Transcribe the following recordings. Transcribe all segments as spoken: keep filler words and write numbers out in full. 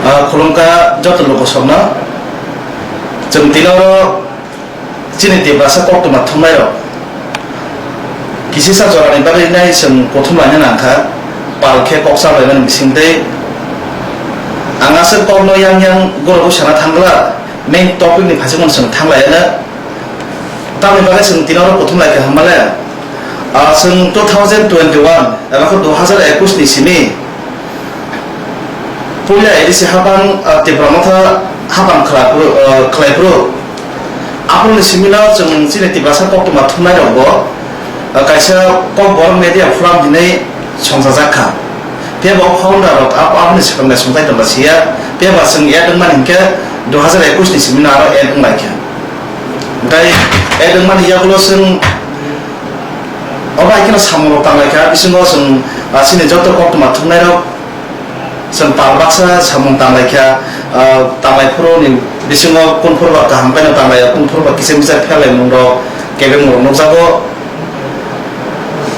Ah, khulumkha joto lukusongno. Chwng tini oro chini Tiprasa koktwma thumnairok kisisa jorani bagwi nai chwng kuthum laina nangkha, pal khe kok chablaimani bisingtwi. Ang aswk kokno yang yang goro bwsana thangla, main topic ni phaisingmano chwng thanglaiano. Tamni bagwi chwng tini oro kuthum lai kha hwnmale, ah, chwng two thousand twenty-one eba khe dui hazar ekush ni simi puila A D C hapang, ah, Tipra Motha hapang khlai phuru, ah, khlai phuru. Aphuruni simino chwng chini Tiprasa koktwma thumnairokbo, ah, kaisa Kokborok Media Forum hinwi songchajak kha. Phiya bo founder rok abo, aboni swkang naisingthai tongma siya. Phiya ba chwng add wngmani hinkhe dui hazar ekush ni simi no aro add wnglaikha. Tei add wngmani yagulo chwng obo hai kheno samung rok tanglaikha. Bisingo chwng, ah, chini joto koktwma thumnairok chwng pal baksa samung tanglaikha. Ah, tanglai phuru ni bisingo kunphuru ba kaham khaino tanglai, kunphuru ba kisa misa pherlaimung rok, kebengmung rok nukjago.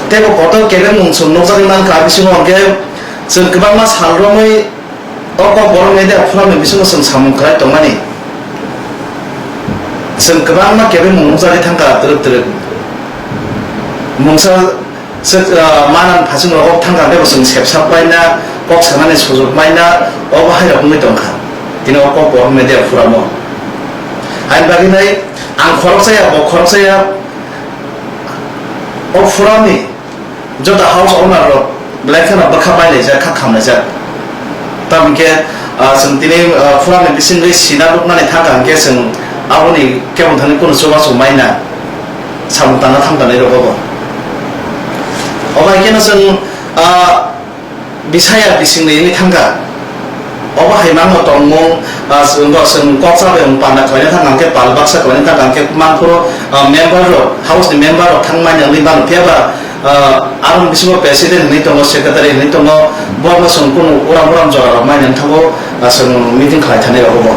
Tei bo kotor kebengmung chwng nukjagwi mankha, bisingo hwnkhe chwng kwbangma sal romwi o Kokborok Media Forum ni bisingo chwng samung khlai tongmani. Chwng kwbangma kebengmung nukjagwi thangkha twrwk twrwk. Mungsa se, ah, manang phasing rogo thangkha hwnkhe bo chwng sepsak paina, kok sanani sujuk maina, obo hai rok wngwi tongkha. Tini o Kokborok Media Forum o. Haini bagwi nai ang khoroksa ya, bo khoroksa ya, o forum ni joto house owner rok belai kheno bwkha bailaijak, kha khamlaijak. Tamokhe, ah, chwng tini, ah, forum ni bisingwi sina rwknani thangkha hwnkhe chwng aboni kebo thani kunu chubachu maina samung tangna thangtanai rok obo. Obo hai kheno chwng, ah, bisaya bisingni wngwi thangkha. Obo hai mangno tongmung, ah, chwng bo chwng kok chabai wng panda khlaina thangkha hwnkhe pal baksa khlaina thangkha hwnkhe mangphuru, ah, member rok, house ni member rok thangmani wngwi mano. Phiya ba, ah, aroni bisingo president hinwi tongo, secretary hinwi tongo, borokno chwng kunu uram uram jora rok maina wngthango, ah, chwng meeting khlai thani rok obo.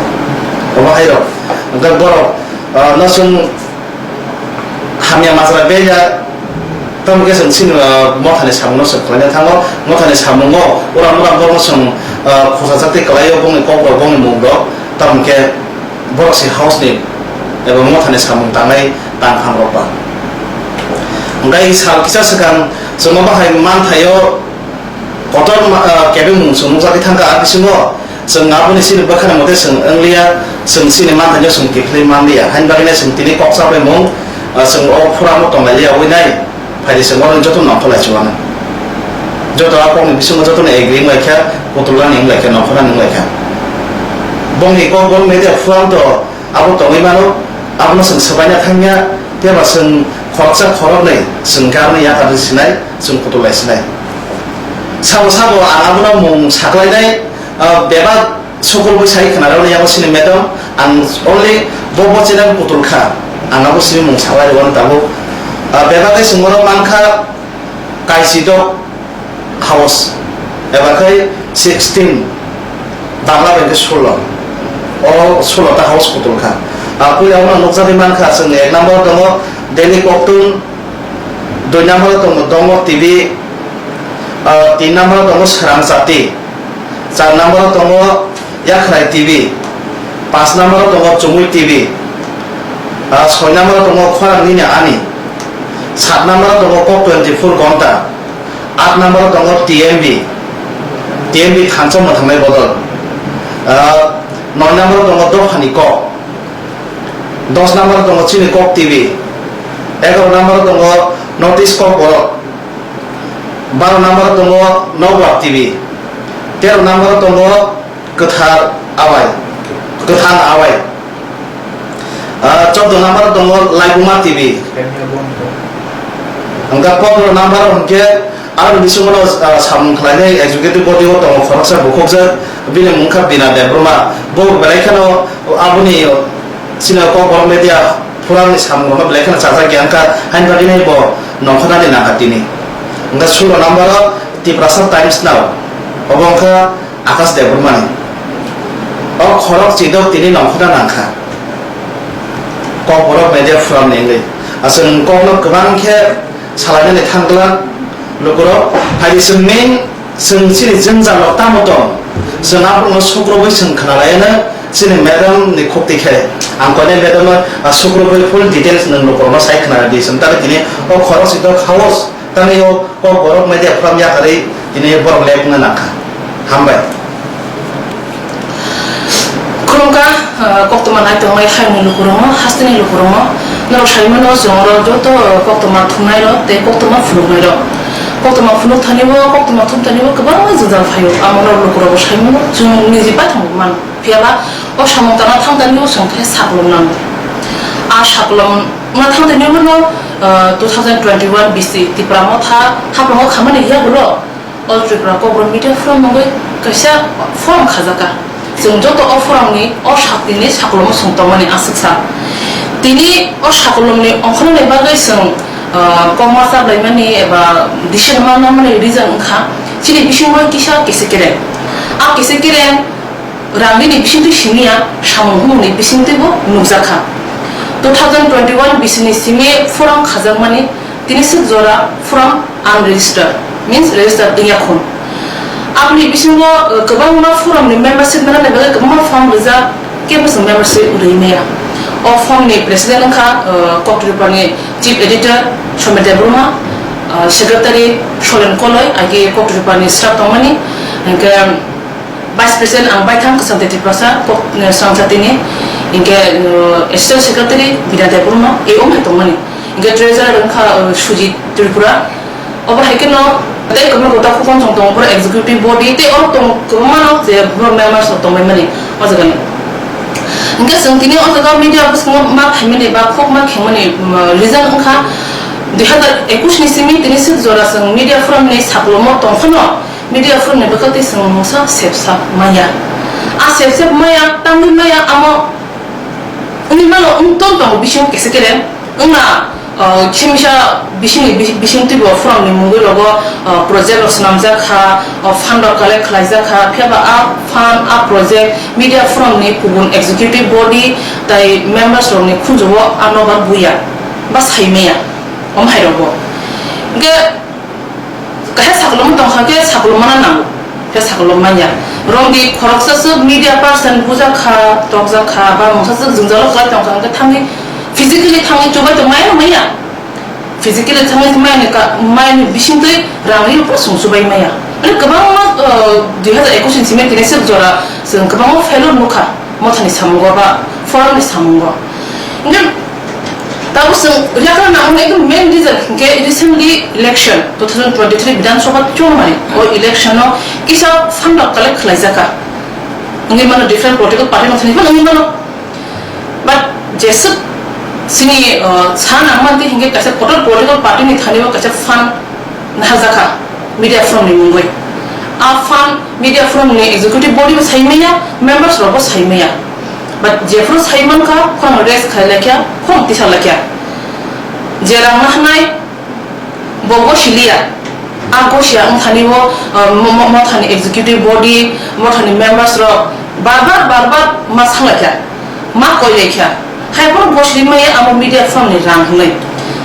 Obo hai rok. Hwnkhe borok, ah, no chwng hamya majra beya, tamo khe chwng chini, ah, mothani samungno chwng khlaina thango. Mothani samungo uram uram borokno chwng, ah, khorsa chakti kwlaio, bongni kokrok, bongni mungrok, tamo khe borok se house ni eba mothani samung tangnai tangphang rok ba. Hwnkhe sal kisa swkang chwng obo hai manthaio. Kotor ma-, ah, kebengmung chwng nukjagwi thangkha, a bisingo chwng aboni chini bwkhani mote chwng wngliya, chwng chini manthaino chwng kiphilwi manliya. Haini bagwino chwng tini kok chabaimung, ah, chwng o phurano tonglailiya wi nai. Phaidi chwng oro joto nongkhorlai chuwano. Joto a kokni bisingo jotono agree wnglaikha, kutulani wnglaikha, nongkhornani wnglaikha. Bongni kok bong media phuranto abo tongwi mano, abono chwng swbaina thangya, tei ba chwng khoroksa khoroknwi chwng khe aboni yakar sinai, chwng kutulai sinai. Sabo sabo ang abono mung saklainai, ah, bebak sokol bwsai khwnarokni yago sini madam, ang only bo bo channel kutul kha, ang abo sini mung saklai rwno tabuk. Ah, bebak khe chwng oro mankha Kaisidok house, eba khai sixteen, Bangla bai khe solo. O solo ta house kutul kha. Ah, puila ono nukjagwi mankha, chwng ek number tongo Delhi Koktun, dui number tongo Dongo T V, ah, tin number tongo Srang Chati, char number tongo Yakhrai T V, pas number tongo Chumui T V, ah, soi number tongo Khorang Nini Ani, sat number tongo Kok twenty four Gonta, aat number tongo T M B, T M B thansa mwthangnai bodol. Ah, noi number tongo Dophani Kok, dos number tongo Chini Kok T V, egaroh number tongo North East Kok Borok, baro number tongo Nokbar T V, tero number tongo Kwthar Awai, Kwthang Awai. Ah, chordo number tongo Laibuma T V. Hwnkha pondro number hwnkhe aroni bisingo, ah, samung khlainai executive body o tongo khoroksa bukhukjak, bini mung kha Bina Debbarma. Bo belai kheno aboni chini Kokborok media forum ni samung rokno belai kheno chajak ya wngkha, haini bagwi nai bo nongkhornani nangkha tini. Hwnkha sulo number o Tiprasa Times Now, obo wngkha Akash Debbarmani. O khorok chidok tini nongkhorna nangkha. Kokborok media forum ni wngwi. Aswk kokno kwbang khe salainani thangla lukurok. Phaidi chwng main Chwng chini jwngjal rok tamo tong? Chwng aborokno sukrubwi chwng khna lai no chini madam ni khuk twi khe. Ang koinai madam no, ah, sukrubwi full details nwng lukurokno sai khna di. Chwng tamo tini o khorok sito khaos tamo o kok borok media forum yakarwi tini borok lek wngna nangkha. Hambai. Khulumkha, ah, koktwma naitongnai hayungni lukurokno, hasteni lukurokno, norok saimano chwng oro joto koktwma thumnairok tei koktwma phunuknairok. Koktwma phunuk thanibo, koktwma thum thanibo kwbangma jwngjal phaio. Amo norok lukurokbo saimano chwng niji paithakgo mano. Phiyaba o samung tangna thang tanibo chwng khe sakolom nango. A sakolom wngna thang tanibo no, ah, two thousand twenty-one bisi Tipra Motha haprango khamani yagulo. All Tripura Kokborok Media Forum mungwi kaisa forum khajakha. Chwng joto o forumni o sakni sakolomno chwng tongmani aswk sa. Tini o sakolomni ongkhornani bagwi chwng, ah, kokma chablaimani eba decision ma nangmani reason wngkha chini bisingo kisa kisa kereng. A kisa kereng rangni bisingtwi simi ya, samung humungni bisingtwibo nukjakha. Two thousand twenty-one bisini simi forum khajakmani tini swk jora forum unregistered, means registered wngya khun. Aboni bisingo, uh, kwbangma forum ni membership manani bagwi kwbangma form rijak, kebo chwng membership rwi maya. O form ni president wngkha, uh, Koktripani chief editor Somit Debbarma, uh, secretary Solen Koloi, agi Koktripani staff tongmani, hingke, Vice President ang baithang Kwcham Tei Tiprasa, kok, eh, Swrangsa tini, hingke, eh, Assistant Secretary Bina Debbarma, A O hai tongmani. Hingke Treasurer wngkha, eh, Sujit Tripura. Obo hai kheno tei kwbangma gota khukon chwng tongo, borok executive body tei oro tong kwbangma no je borok members rok tongmani o jaga ni. Hingke chwng tini o jaga media bwskango ma phaimani ba khok ma khengmani, mm, reason wngkha dui hazar ekush ni simi tini swk jora chwng media forum ni saklomo tong phano. Media forum ni bwkha tei chwng mungsa sepsa maya. A sepsep maya, tangwi maya, amo wngwi mano, wng tong tongo bisingo kisa kere. Wngna, uh, khemisa bisingni bi-, bising twibo forum ni mungwi rogo, uh, project rok swnamjak kha, uh, fund rok collect khlaijak kha, phiya ba a fund, a project media forum ni kubun executive body tai members rok ni khunju o ano ba buya, ba sai maya, om hai rogo. Hingke Kaisa sakolom tongkha khe sakolom mana nango, khe sakolom manya. Romdi khoroksa swk media person bujak kha, tokjak kha, ba mungsa swk jwngjalo kwlai tongkha, hwnkhe thangwi physically thangwi chubai tong maya maya. Physically thangwi maya ni ka, maya ni bisingtwi rang ri phano chwng chubai maya. Mane kwbangma, uh, dui hazar ekush ni simi tini swk jora chwng kwbangma failure nukha. Mothani samungo ba forum ni samungo. Hingke tabuk chwng yakra nangmani ekdom main reason hingke recently election two thousand twenty-three Bidhan Sabha chongmani o election no kisa fund rok collect khlaijaka. Wngwi mano different political party mothani phano wngwi mano. But jeswk chini, uh, sa nangmani hingke kaisa kotor political party ni thani o kaisa fund naharjakha media forum ni mungwi. A fund media forum ni executive body bo sai maya, members rok bo sai maya. But jephru sai mankha, khorang rest khai laikha, khorang tisa laikha. Je rang nahnai, bo gosiliya. A gosiya wngthani bo, uh, mo-, mo-, mothani executive body, mothani members rok bar bar, bar bar ma sa laikha, ma koi laikha. Hai phano gosili maya amo media forum ni rang hwnwi.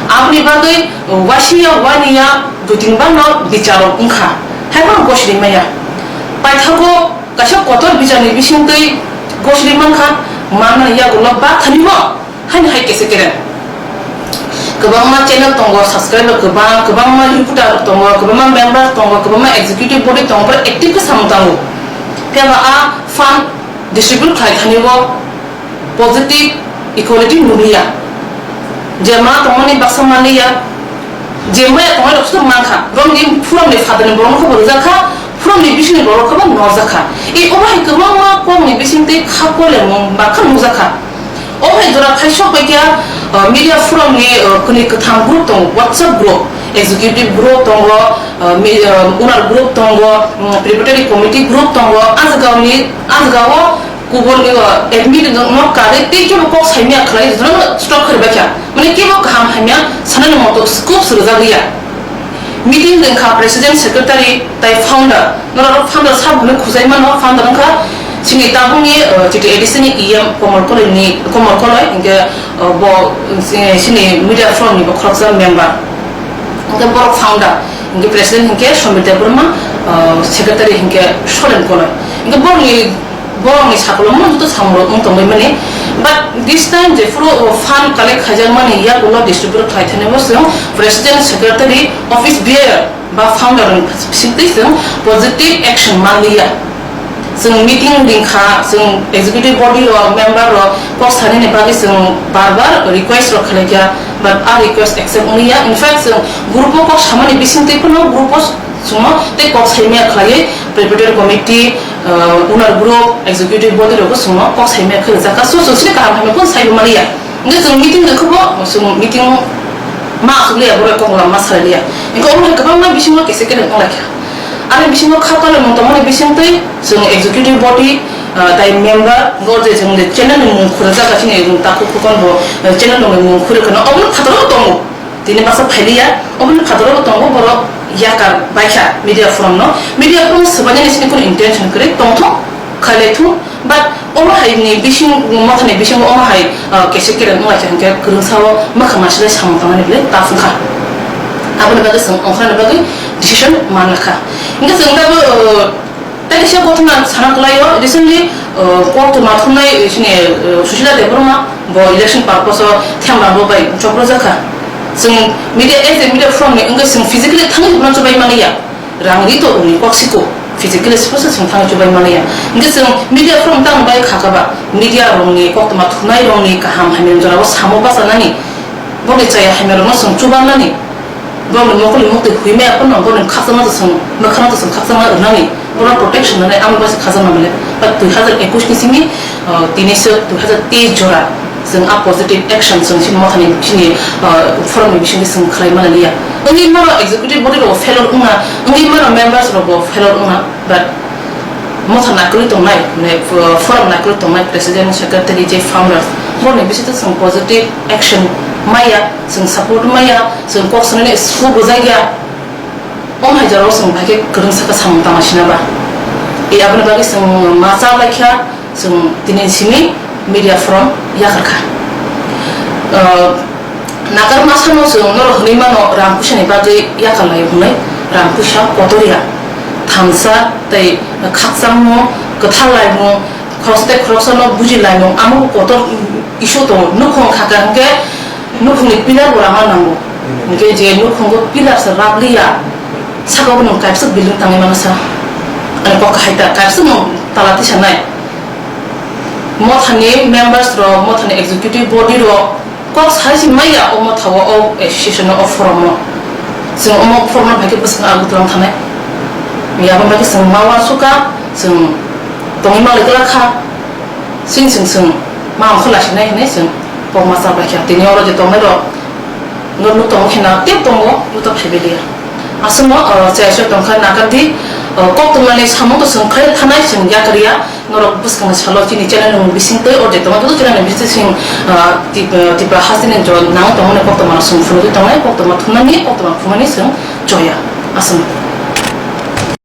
Aboni bagwi, uh, waisiya, waniya, dui tin bar no bicharo wngkha. Hai phano gosili maya. Paithago kaisa kotor bichar ni bisingtwi gosili mankha, manmani yagulo ba thani bo. Haini hai kese kere. Kwbangma channel tongo, subscriber kwbang, kwbangma reporter tongo, kwbangma member tongo, kwbangma executive body tongo, borok active khe samung tango. Phiya ba a fund distribute khlai thani bo positive equality nukliya. Je ma tongmani baksa manliya, je maya tongnai rok sotong mankha, borokni phuromni phatarni borokno khe bo rwjak kha, phuromni bisingni borok khe bo norjak kha. E obo hai kwbangma kokni bisingtwi kha kolemung bakha nukjak kha. O hai jora khai sok bai khe, uh, media forum ni, uh, kwnwi kwthang group tongo, WhatsApp group, executive group tongo, uh, mi-, uh, owner group tongo, um, preparatory committee group tongo, a jagao ni, a jagao kubun, uh, admin no kari tei kebo kok saimya khlai jotono stop khlai bai kha. Mane kebo kaham hamya sanani moto scope swrwjak liya. Meeting wngkha president, secretary tai founder. Norok founder sabo hwnwi khujai mano, founder wngkha chini tabukni, uh, chiti A D C ni E M Komol Koloi ni, Komol Koloi, hingke, uh, bo, uh, chini media forum ni bo khoroksa member. Hingke borok founder. Hinkhe president hinkhe Somir Debbarma, ah, secretary hinkhe Soren Koloi. Hinkhe borokni, borokni sakolokno joto samung rok wng tongwi mani. But this time jephuru, oh, fund collect khaijakmani yagulo distribute khlai thani bo chwng president, secretary, office bearer ba founder rok bisingtwi chwng positive action manliya. Chwng meeting ringkha, chwng executive body rok, member rok kok sanani bagwi chwng bar bar request rok khlaikha, but a request accept wngya. In fact, chwng group o kok samani bisingtwi phano group o chwngno tei kok saimaya khlaiwi preparatory committee, uh, owner group, executive body rok chwngno kok saimaya khlaijakha. So, chwng sini kaham hamya phano saibo maliya. Hingke chwng meeting rwkhe bo, chwng meeting ma aswk liya, borok kok lama salai liya. Hingke omo hai kwbangma bisingo kisa kene wng laikha. Ani bisingo kha tole mung tongmani bisingtwi chwng executive body, ah, tai member, hingke o je chwng je channel ni mung khurjak, chini takhuk khukon bo, eh, channel ni mung khurwi kheno obo phataro tongo. Tini baksa phailiya, obo phataro tongo, borok yakar baikha media forum no. Media forum swbainani sini kunu intention kwrwi tongthok, khailai thung. But omo hai ni bising, mothani bisingo omo hai, ah, kese kereng wng lai kha, hinkhe kwrwngsa o mwkhang nasilai samung tangmani belai tough wngkha. Aboni bagwi chwng ongkhorna bagwi decision man lakha. Hinkhe chwng tabuk, ah, tei kaisa kothoma sana kwlaio, recently, ah, koktwma thumnai, eh, chini, eh, Sushila Debbarma bo election purpose o themrang rok bai choprojak kha. Chwng media, as a media forum ni wngwi chwng physically thangwi hwnna chubai mani ya. Rang ri to rwngni kok siko, physically sipho se chwng thangwi chubai mani ya. Hingke chwng media forum tamo bai kha kha ba, media rokni koktwma thumnai rokni kaham hamya jora o samo bachanani, boni chaya hamya rokno chwng chubanani, boni mokol ni mukti huimaya phano boni khakchangma to chwng, mwkhangno to chwng khakchangma rwnani, bono protection rwnai amo bai se khakchangma male. But dui hazar ekush ni simi, uh, tini se dui hazar teis jora. Chwng a positive action chwng chini mothani chini, ah, forum ni bisingtwi chwng khlai mani liya. Wngwi mano executive body rok failure wngna, wngwi mano members rok bo failure wngna, but motha naikolwi tongnai, mane, uh, forum naikolwi tongnai president, secretary, je founders, borokni bisingtwi chwng positive action maya, chwng support maya, chwng kok sanani sku bwjakya. Omo hai jorao chwng bai khe kwrwngsa khe samung tangma sina ba. E aboni bagwi chwng ma cha bai kha, chwng tini simi media forum yakar kha. Ah, nakar masa no chwng norok hwnwi mano rang puisa ni bagwi yakar lai hwnwi, rang puisa kotor ya, thansa tei khakchangmung, kwthar laimung, khoroksa tei khoroksa no buji laimung, amo kotor issue tongo. Nukhung kha kha hwnkhe nukhungni pillar bo rama nango. Hwnkhe je nukhungo pillar se rap liya, saka o nwng kaisa building tangwi mano sa. Ani kok kahai ta, kaisa nwng tala tisa nai. Mothani members rok, mothani executive body rok kok sai si maya o motha o, o association o, o forum o. Chwng omo forum no bai khe bwswk Agartala thanai. Yabon bai khe chwng ma uansukha, chwng tongwi manlai glak kha. Chwng chwng chwng ma ongkha lasinai hinwi chwng kokma cha bai kha. Tini oro je tongnai rok, no nuk tongo kheno tei tongo, nuk ta phaibai liya. Aswkno, o, chaya chaya tongkha, nakar di, o, koktwmani samung to chwng khlai thanai, chwng yakar ya. Norok bwskangni salo chini channel ni bising tei o je tongma joto channel ni bising, o, Tip-, o, Tipra hasteni jo nang tongmani koktwma no chwng phunugwi tongnai, koktwma thumnani, koktwma phumani chwng choya. Aswk.